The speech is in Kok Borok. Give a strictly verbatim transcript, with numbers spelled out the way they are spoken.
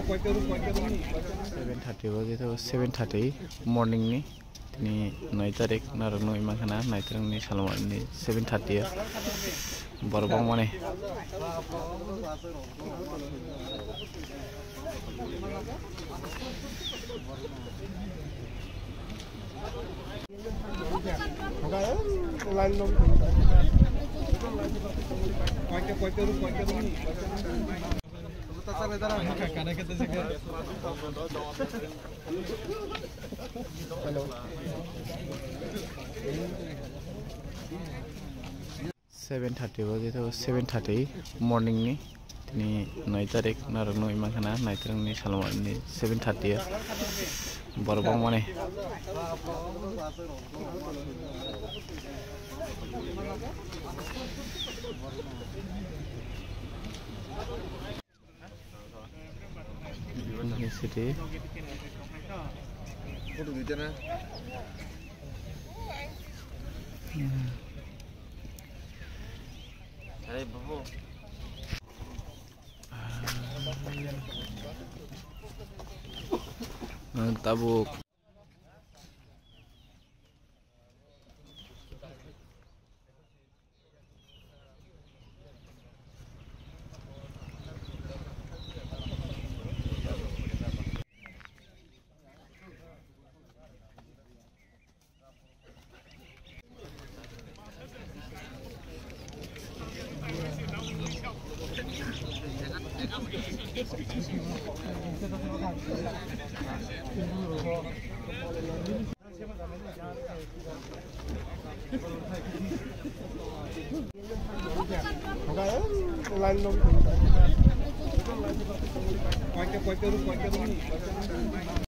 Seven thirty baje to, seven thirty morning ni, tini noi tarik, narok nugwi mankha na, naitrangni salmani seven thirty o borok bangmani. Seven thirty baje to, seven thirty morning ni, tini noi tarik, narok nugwi mankha na, naitrangni salmani seven thirty o borok bangmani. Ini sih. Tabuk.